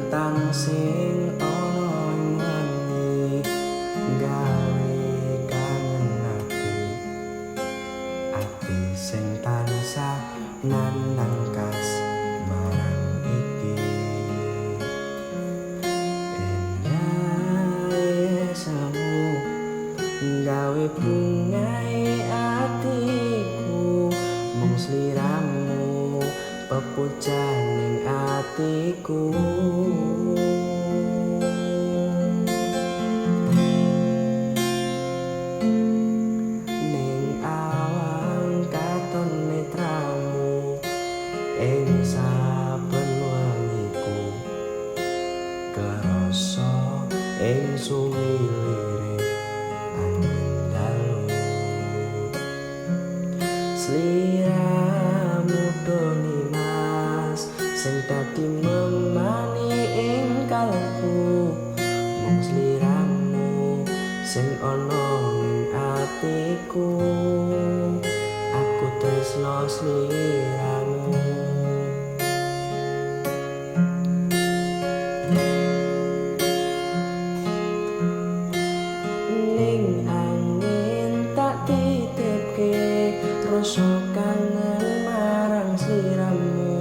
Lintang sing ana ing wengi gawe kangen ati, ati sing tansah nandhang kasmaran iki. Endahe semu gawe bungahe atiku, mung sliramu pepujaning atiku. Ning awang katon netramu ing saben wengiku, kerasa ing sumilire angin dalu. Sliramu nimas sing dadi memani ing kalbu, mung sliramu sing ana ning atiku. Aku tresno sliramu. Ning angin tak titipke rasa kangen marang sliramu,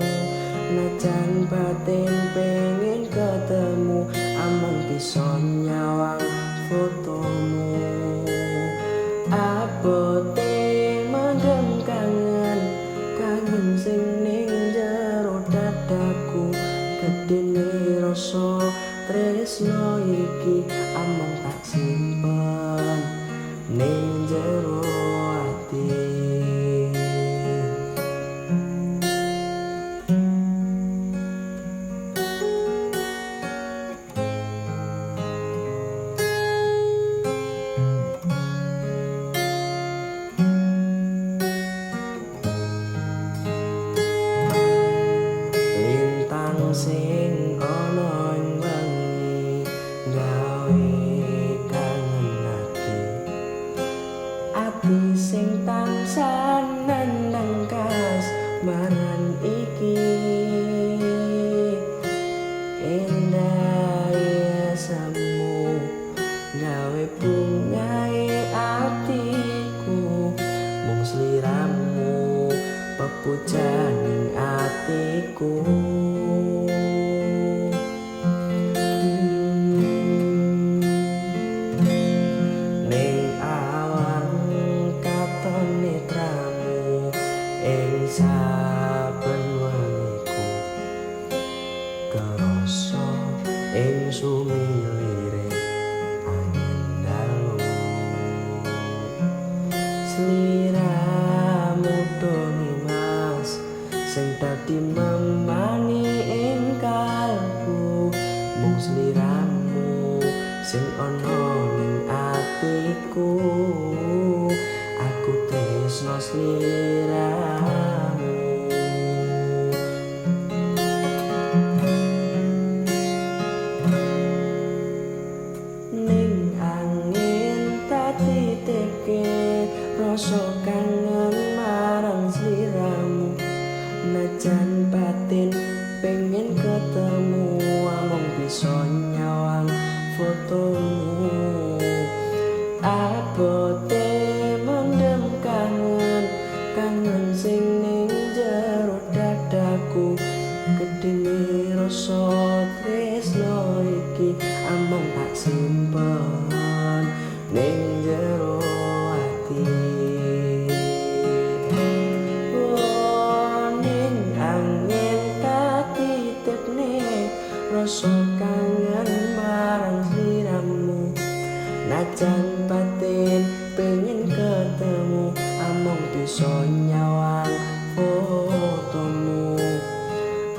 najan batin pengen ketemu amung bisa nyawang fotomu. Abote mendem kangen, kangen sing ning jero dadaku, gedene rasa tresno iki amung tak simpen ning jero ati. Lintang sing ana ing wengi gawe kangen ati, ati sing tansah nandhang kasmaran iki. Endahe semu gawe bungahe atiku, mung sliramu pepujaning atiku. Ning awang katon netramu ing saben wengiku, kerasa ing sumilire angin dalu. Sliramu nimas sing dadi memani ing kalbu, mung sliramu sing ana ning atiku. Aku tresno sliramu. Ning angin tak titipke rasa kangen marang sliramu, najan batin pengen ketemu amung bisa nyawang fotomu. Abote mendem kangen, kangen sing ning jero dadaku, gedene rasa tresno iki amung tak simpen ning jero ati. Oh, ning angin tak titipne rasa kangen marang sliramu, najan batin pengen ketemu amung bisa nyawang fotomu.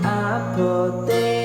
Abote